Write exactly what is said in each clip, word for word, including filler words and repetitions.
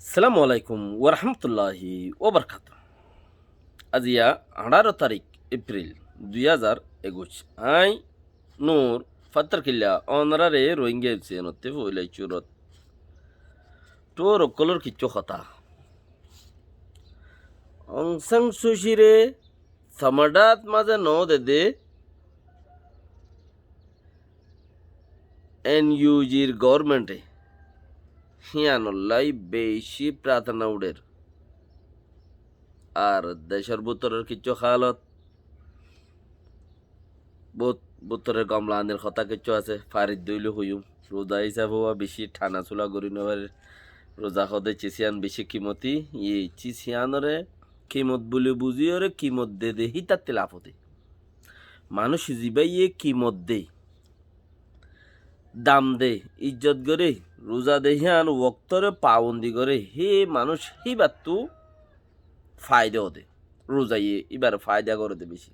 Assalamu alaikum warahmatulláhi wabarakátuhu. Aziya añçáro tarík Epril dui házar ekuic. Añí Nur Fattarkilla onoráre Rohingya F C N ottú foóila cúrot tuáñr ókkolór kiccú hotá. Aung San Suu Kyi re samadát mazé noó dedé N U G r government e híanollá bicí prathana uçér. Ar decór bútoror kiccú hálot, bút-, bútoror gomla anir hotá kiccú asé, faridde óile hoiyúm. Ruza hísafe uá bicí thana sula gorí nofarir. Ruza hoóde cíz yían bicí kimoti, yí cíz yíanoré kimot buli buzíyoré kimot dedé hítattí laf óde. Manúic zibáye kimot de, dam de, ijjot goré, ruza de hían woktóre pabondi goré, hé manúic híbattú faida óde. Ruzaye íbar faida goré de bicí.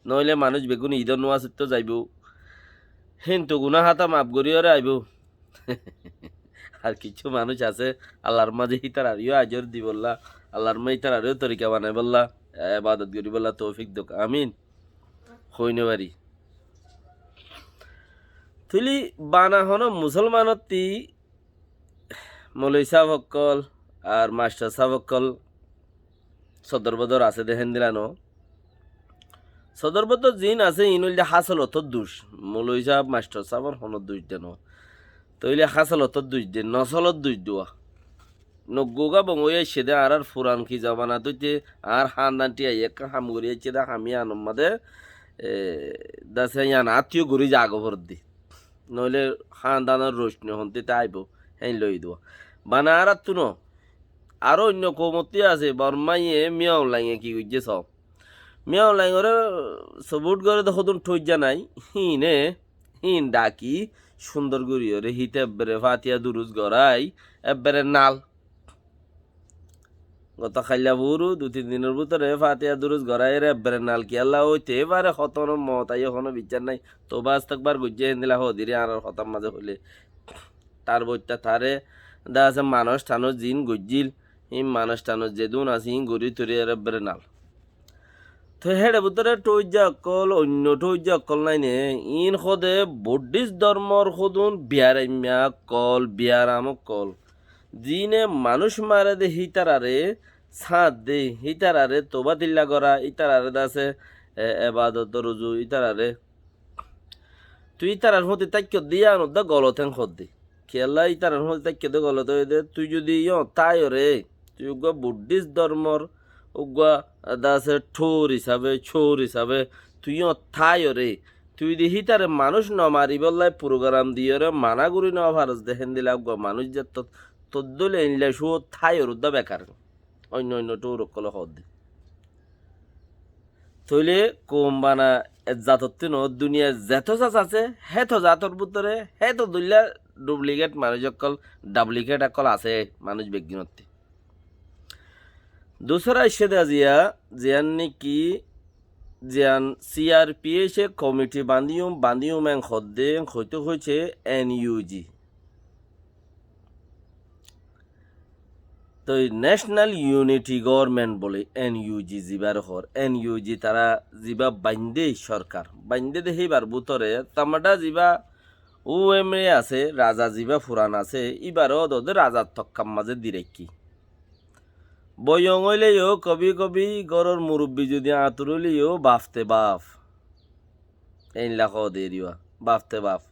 Noóile manúic beggún Idor nuwasóttu zaibóu, híntu guná hátá maf goríyoré aibóu. Ar kiccú manúic asé, Allar mazé hítarar yó ajor dibollá, Allar mazé hítarar yó torika banaibólla, ebadot goríbollá toufik douk. Amin. Hoói nofarí. Tóile bana honó musólmanottí moloi sáf ókkol ar mastor sáf ókkol sodor bodor asé de héndilla noó. Sodor bodor ziín asé, iín óilde hásolotór duc. Moloi sáf, mastor sáfor honó duc de noó. Tóile hásolotór duc de, nosolor duc de uá. Noggúa bongói aiccé dé, añárár furan ki zomanat óite, añár hándan thíaiyé ekká ham gorí aiccé dé, ham yíanor mazé, e, dase yían áttiyó gorí zagói foredde. Noóile hándanor roicni hontí táibo, héin loi duwa. Bana añáráttu noó, aró oinno koumottú asé, Bormáye Min Aung Hlainge ki goijjé soó. Min Aung Hlaingoré support goré dé hodún thoijja nái, híine, híin dhaki, cúndor goríyoré híte ebbere fátiya durus gorái, ebbere nal. Goto háilla furu dui tin dinor bútore fátiya durus goráiyeré ebbere nal kiyólla óite fare, hotónor moot aiyé honó biccár nái. Toubá istigfar goijjé héndilla hoódiri añárar hotár mazé hoilé. Tar boitta taré dase manúic tanúic ziín goijjíl, híin manúic tanúic zedún asé híin gorí toríyeré ebbere nal. Toi héçe bútore thoijja ókkol, oinno thoijja ókkol nái né, iín hoóde Buddhist dormor hodún biyaraimma ókkol, biyaram ókkol. Ziíne manúic mare dé hítararé sáñt dé, hítararé toubá tilla gorá, hítararé dase, e, ebadot ruzu, hítararé. Tui ítarar fúti táikko dé yían uddá golot héen hoódde. Kiyólla ítarar fúti táikko dé golot óiye dé, tui zudi yían táiyoré, tui uggúa Buddhist dormor, uggúa dase thóor hísabe, thóor hísabe, tui yían táiyoré, tui zudi hítare manúic no maribólla purugaram diyoré maná gorí no faros dé, héndilla uggúa manúic ze tot, toddóile éinlla cúo táiyor uddá bekar. Oinno oinno thóor ókkole hoódde. Tóile koum bana ek zatottú noó, duniyar zeto zat asé, héto zator bútore, héto dóilla duplicate manúic ókkol, duplicate ókkol asé manúic beggúnottú. Dusra aiccé dé aziya, ziyán néki, ziyán C R P H e komiti bañdíyum, bañdíyum en hoódde, en hoité hoité N U G. Toi National Unity Government buli N U G zibáre hoór, N U G tará zibá baindé sorkar, baindé dé híbar bútore tamada zibá U M A asé, raza zibá furan asé, íbaré ódode razar tokkar mazé di raikkí. Boiyong óile yó, kobi kobi góror murubbi zudi añtur óile yó, bafte baf. Éinla hoóde eriyúa, bafte baf.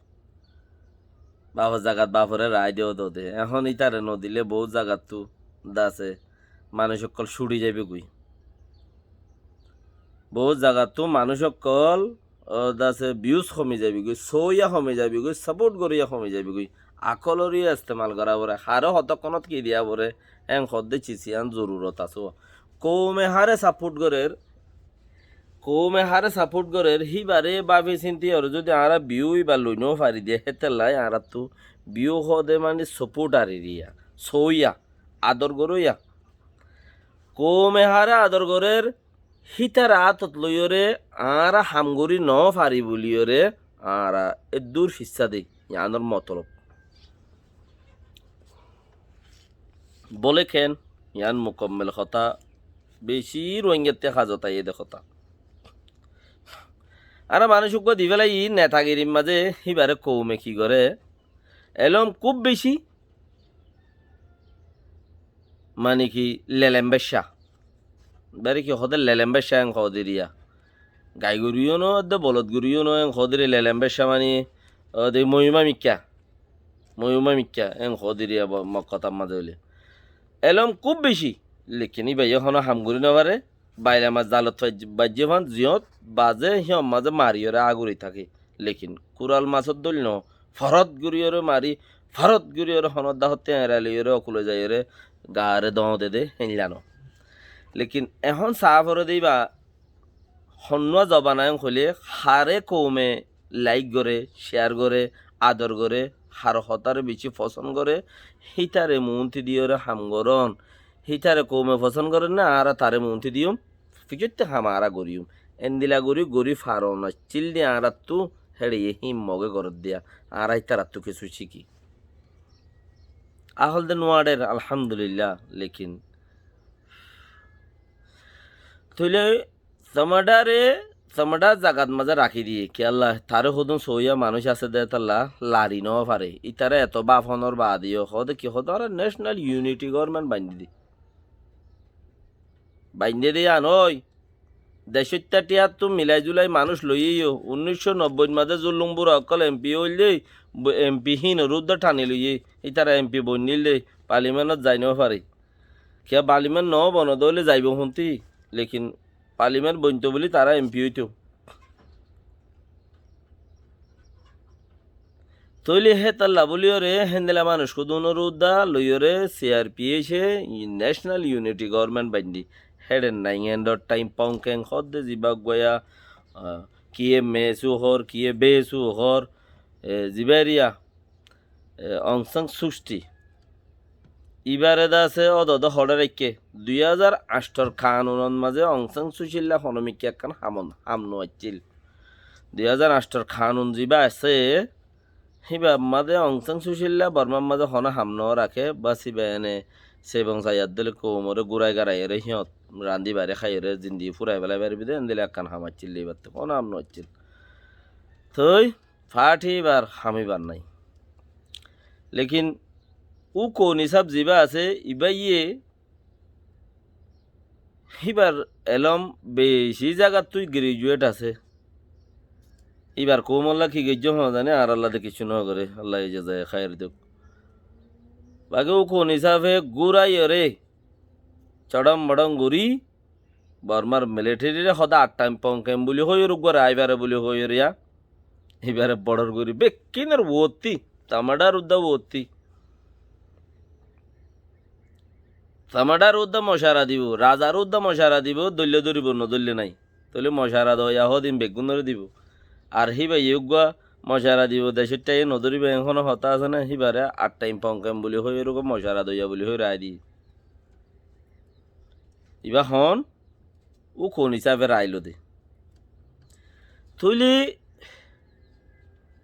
Bafor zagat baforé raái de ódode. Ehón ítare nodile boóut zagattú dase manúic ókkol cúçi zaibogói. Boóut zagattú manúic ókkol, ó, dase views homi zaibogói, sóiya homi zaibogói, support goríya homi zaibogói. Akoloré estemal gorá foré, haré hotókkonot ki diya foré, en hoódde cis iyán zorurot asé. Koume haré support gorér, Koume haré support gorér, híbaré báfi sinti oré zudi añára view íba loi no fari de, hétolla añáráttu view hoóde mani support ar eriya, sóiya, ador goróiya. Koume haré ador gorér, hítare átot loiyóre añára ham gorí no fari buliyóre añára eddúr fissá de, yiánor motolob. Bóle keén, yián mukammel hotá, bicí Ruáingattú hazot aiyé dé hotá. Añára manúic uggúa di félaiyi netagirir mazé híbare koume ki goré, elóm kúb bicí, mani ki, lelem baiccá. Ibáre ki hoó dé lelem baiccá en hoó dé iriya. Gai goru yó no, edde bolod goru yó no en hoó dé iriya lelem baiccá mani, ó dé moiyúma mikká. Moiyúma mikká en hoó dé iriya bo-, mok hotár mazé óile. Elóm kúb bicí, lekin íbaye honó ham gorí no faré. Baila mas zalot faj-, baijjé fán ziyót bazé híyar mazé mariyóre aguri táke. Lekin kural masór dóil no, forot goríyore mari, forot goríyore honódda hottí eñrai loiyore okule zaiyore gaare doñde dé héinla no. Lekin ehón saá foré dé íba honnúa zobana en hoilé haré koume laik goré, ciyar goré, ador goré, har hotáre bicí fosón goré, hítare muúnti diyore ham gorón. Hítare koume fosón goré né, añára taré muúnti diyum. Fiçóitte ham añára goríyum. Endila gorí gorí faron accíl dé añáráttu héçe yé híin mogé goróddiya. Añára ítarattu kessú cíki. Ahól dé nuaçer, alhamdulillah, lekin tóile tomaçare, tomaçar zagat mazé rakí diyé. Kiyólla, taré hodún soóiya manúic asé dé tálla lari nofaré. Ítara eto báf honór baade yó hoó dé ki hoó dé añára National Unity Government baindí dé. Baindé dé yían ói. Decóitta thíyattú milai zulai manúic loiyé yó. Unnúiccó nobbóit mazé zulum bura ókkol M P óil dé, bo-, M P híinor uddá thani loiyé. Ítara M P boinníl dé, palimenot zai nofaré. Kiyá palimen no bonodé óile zaibo húnti? Lekin palimen bointo buli tará M P óito. Tóile hétalla bóliyoré héndila manúic hodúnor uddá loiyoré C R P H e National Unity Government baindí. Héçe naingéndor thaim Pongkeng hoódde zibá uggúa, ah, kiyé mesu hoór, kiyé besu hoór, e, zibá eriya, e, Aung San Suu Kyi. Ibáre dé asé ódode hoçé raikké. Dui házar añcthor kanunot mazé Aung San Suu Kyi lla honó mikká ekkán ham, ham no accíl. Dui házar añcthor kanun zibá asé, híbar mazé Aung San Suu Kyi lla Bormar mazé honó ham no raké, bas íba ene sebong saiyar dóile koumoré gúrai garaiyeré híyot randi bari háiyeré zindigi fúrai félai faribó dé, endilla ekkán ham accíl dé íbattú, honó ham no accíl. Toi fáthi íbar ham íbar nái. Lekin Ú Koni sáb zibá asé, ibáye híbar elóm bicí zagattú girijuet asé. Íbar koumolla ki goijjé hoó zani, añárálla de kissú no goré, Allaye jazaye háir douk. Baki Ú Koni sáfe gúraiyoré, codhom bodhom gorí, Bormar militherire hoó dé Attaim Pongkem buli hoiyóre uggúare aibare buli hoiyóre yá. Ibare bodhor gorí bekkínor uottí, tamadhar uddá uottí. Tamadhar uddá mocara dibou, razar uddá mocara dibou, dóilla dóribo, no dóilla nái. Tóile mocara doiya hoó din beggúnore dibou. Ar híbaye uggúa mocara dibou, decór tháiye no dóribo, en honó hotá asé né, híbare Attaim Pongkem buli hoiyóre uggúa mocara doiya buli hoiyóre aái diyé. Ibá hoón, Ú Koni sáfe railo de. Tóile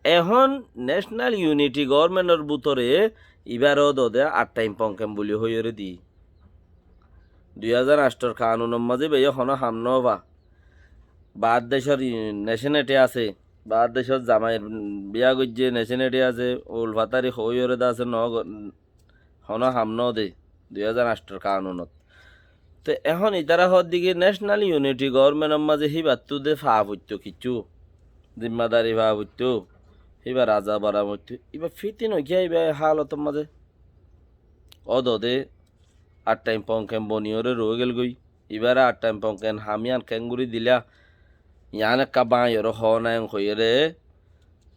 ehón National Unity Governmentor bútore ibáre ódode Attaim Pongkem buli hoiyóre di. Dui házar añcthor kanunor mazé beiye honó ham no fa. Baár decór i-, nationality asé, baár decór zamair biya goijjé nationality asé, ul fatari hoiyóre de asé no go-, honó ham no de, dui házar añcthor kanunot. Te ehón itara hoódde ki National Unity Governmentor mazé híbattú de fa foitto kissú, zimmadari fa foitto, híba raza bara foitto. Ibá fiti no kiyá ibá e halotor mazé. Ódode Attaim Pongkem boniyóre roói gelgói. Ibáre Attaim Pongkem ham yían keéngorí dila, yián ekká báñiyoré hoó na en hoiyére.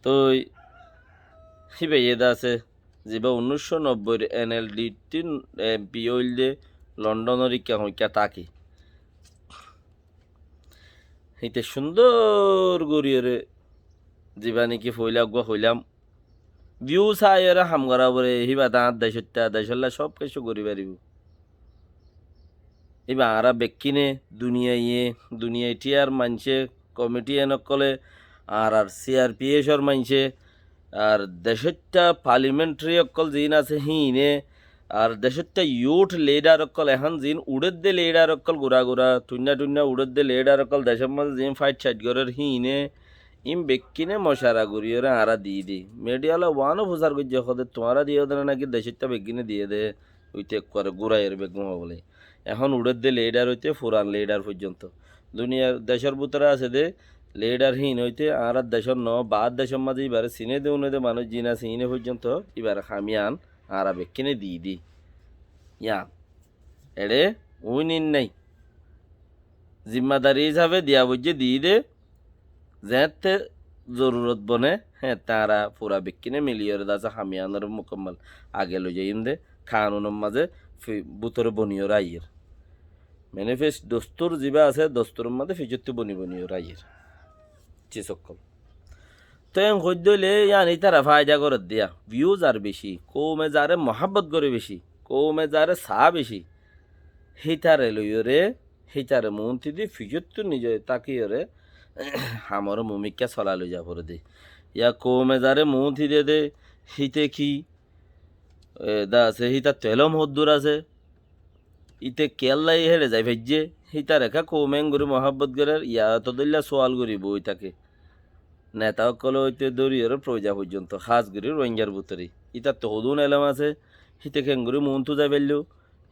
Toi híba iyé de asé, zibá unnúiccó nobboir N L D ttu M P óilde Londonor ikká hoikká táki. Híte cúndor goríyoré zibá néki foóila eggúa hoilám, view saiyóre ham gorá foré, híba tañár decótta, decólla cób kessú gorí faribóu. Híba añára bekkíne, duniyaiye, duniyai thíyar maincé, komiti en ókkolé, añárar C R P H or maincé, ar decótta parliamentary ókkol ziín asé híine, Ar decótta youth leader ókkol ehón ziín uçédde leader ókkol gura gura, tuinna tuinna uçédde leader ókkol decór mazé ziín fight cait gorér híine, ín bekkíne mocara goríyoré añára diíde. Media ola uáno fusar goijjé hoóde tuáñra diyó de né náki decótta beggíne diyé de, uite ekkuare guraiyóre beggún hoóbole. Ehón uçédde leader óite furan leader foijjonto. Duniyar decór bútore asé de leader híin óite añárar decór noó, baár decór mazé íbaré siné de, une de manúic ziín asé híine foijjonto íbar ham yián añára bekkíne diíde. Yián eçé uín ín nái. Zimmadari hísafe diya foijjé diíde, zeéñtte zorurot bone, héeñtte añára fura bekkíne miliyóre de asé ham yiánoré mukammal age loizaiyum de, kanunor mazé fi-, bútore boniyóre aiyér. Manifest dostur zibá asé, dosturor mazé ficottú boni boniyóre aiyér. Cis ókkol. Te en hoiddé óile, yáni ítara faida gorédde yá. Views ar beci, koume zaré muhábbot goré beci, koume zaré saá beci, hítare loiyóre, hítare muúnti di ficottú nize tákiyóre, hamoré mumikká solai loi za foredde. Yá koume zaré muúnti dede, híte ki, e, da asé, hítattu elóm hoddúr asé, íte kiyólla héçe zai faijjé, hítar eká koume engorí muhábbot gorér, yá otó dóilla sual gorí boói táke. Neta ókkolóttu dóriyoré fouza foijjonto, hás gorí Ruáingar bútore. Ítattu hodún elóm asé, híte kengorí muúntu zai failló,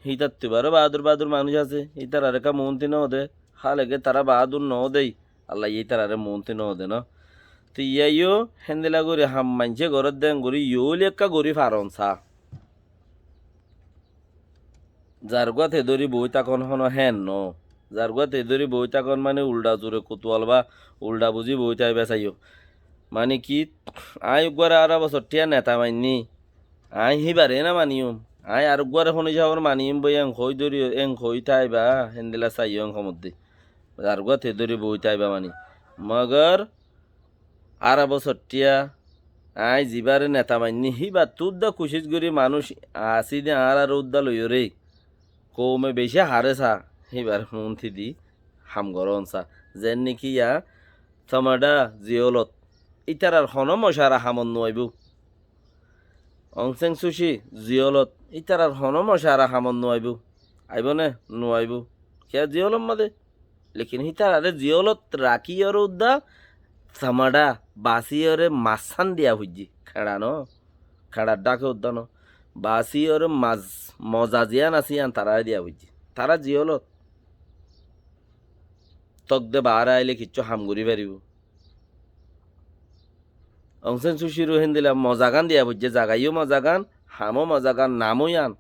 hítattu baró baádur baádur manúic asé, ítarar eká muúnti noóde, háleke tará baádur noódei, Allaye ítararé muúnti noóde no. Te yá yó héndilla gorí ham maincé gorédde engorí yó óile ekká gorí faron saá. Zargúa te dóri boói tákon honó héen noó. Zargúa te dóri boói tákon mani uldha zure kutual ba uldha buzí boói táiba saiyó. Mani ki, aññí uggúare añçáro bosór thíya neta mainní. Aññí híbaré ná maniyúm. Aññí areggúare hone sábor maniyúm bói en hoói dóri, en hoói táiba, héndilla saiyó en homoddé. Zargúa te dóri boói táiba mani. Mogor añçáro bosór thíya aññí zibáre neta mainní, híbattú údda kucíc gorí manúic así de añárar údda loiyóre. Koume bicí haré saá, híbar muúnti di ham gorón saá. Zeén néki yá Tomadha ziyólot, ítarar honó mocara hamot nuaibóu. Ong Seng Suci ziyólot, ítarar honó mocara hamot nuaibóu. Aibó né? Nuaibóu. Kiyá ziyólot mazé? Lekin hítararé ziyólot rakíyoré údda Tomadha basíyoré massán diya foijjé. Keñça noó, keñçar dháke údda noó. Basíyoré mas, moza ziyán asé yían taráre diya foijjé. Tará ziyólot. Tók de baáre aile kiccú ham gorí faribóu. Ong Seng Suciré héndilla mozagán diya foijjé, zagaiyó mozagán, hamó mozagán, namó yían.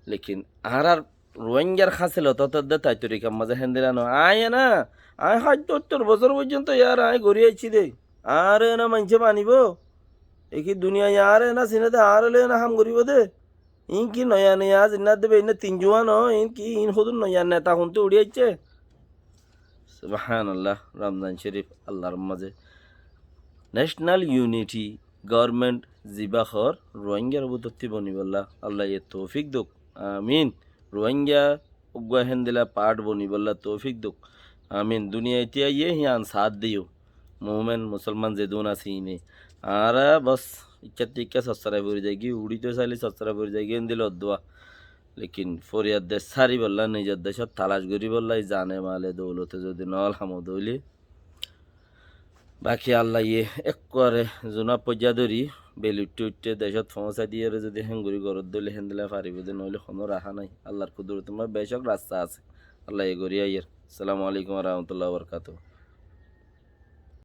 Lekin añárar Ruáingar hásilot ótodde tai torikar mazé héndilla noó. Aññí ená, aññí háit óttor bosór foijjonto yar aññí gorí aiccí dé. Añáre ená maincé manibóu. Eki duniyai añáre ená siné dé, añáre loi ená ham goríbou dé. Iín ki noya noya azinnat de beinna tin juwan ó, iín ki, iín hodún noya neta hontú uçí aiccé? Subhánallah, Ramzan Córif Allar mazé national unity government zibá hoór Ruáingar bútottí bonibólla Allaye toufík douk. Amin. Ruáinga uggúa héndilla part bonibólla toufík douk. Amin. Duniyaittí aiyé híyan saát diyó. Muúmen, musólman zedún asé iíne. Añára bos ikkáttú ikká sossarai fori zaigí, uçíto sailé sossarai fori zaigí, héndilla oddúa. Lekin foriyar dec sáribolla, nizor decót talac goríbolla, í zane male doulote zodi noól hamot óile, baki Allaye ekkuare zunat foijjá dóri, beli uiththé uiththé decót foóñsai diyére zodi héngori goródde óile héndilla faribóu dé, noóile honó raha nái. Allar kudurotor mazé becók rasta asé. Allaye gorí aiyér. Assalamu alaikum wa rahmatullahi wa barakatuhu.